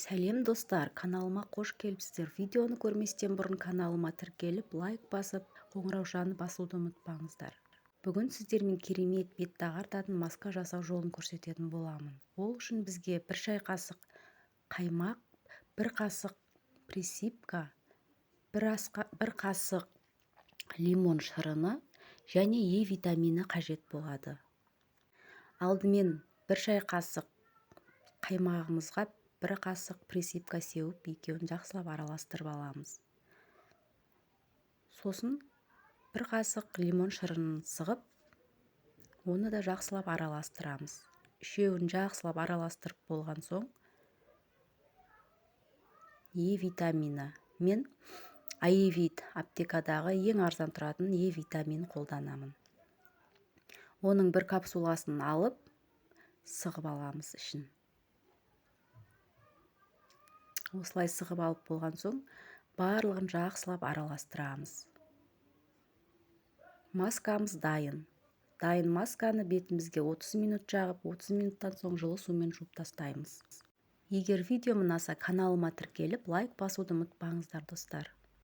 Сәлем, достар! Каналыма қош келіпсіздер! Видеоны көрместен бұрын каналыма тіркеліп, лайк басып, қоңыраушаны басуды ұмытпаңыздар. Бүгін сіздермен керемет бетті ағартатын маска жасау жолын көрсететін боламын. Ол үшін бізге 1 шай қасық қаймақ, 1 қасық присыпка, 1 қасық лимон шырыны және Е витамині қажет болады. Алдымен 1 шай қасық қаймағымызға 1 қасық присыпка сеуіп, екеуін жақсылап араластырып аламыз. Сосын 1 қасық лимон шырынын сығып, оны да жақсылап араластырамыз. Үшеуін жақсылап араластырып болған соң, Е витамині, мен Аевит, аптекадағы ең арзан тұратын Е витаминін қолданамын. Оның бір капсуласын алып, сығып аламыз ішін. Осылай сығып алып болған соң, барлығын жақсылап араластырамыз. Маскамыз дайын. Дайын масканы бетімізге 30 минут жағып, 30 минуттан соң жылы сумен жуып тастаймыз. Егер видеом ұнаса, каналыма тіркеліп, лайк басуды ұмытпаңыздар, достар.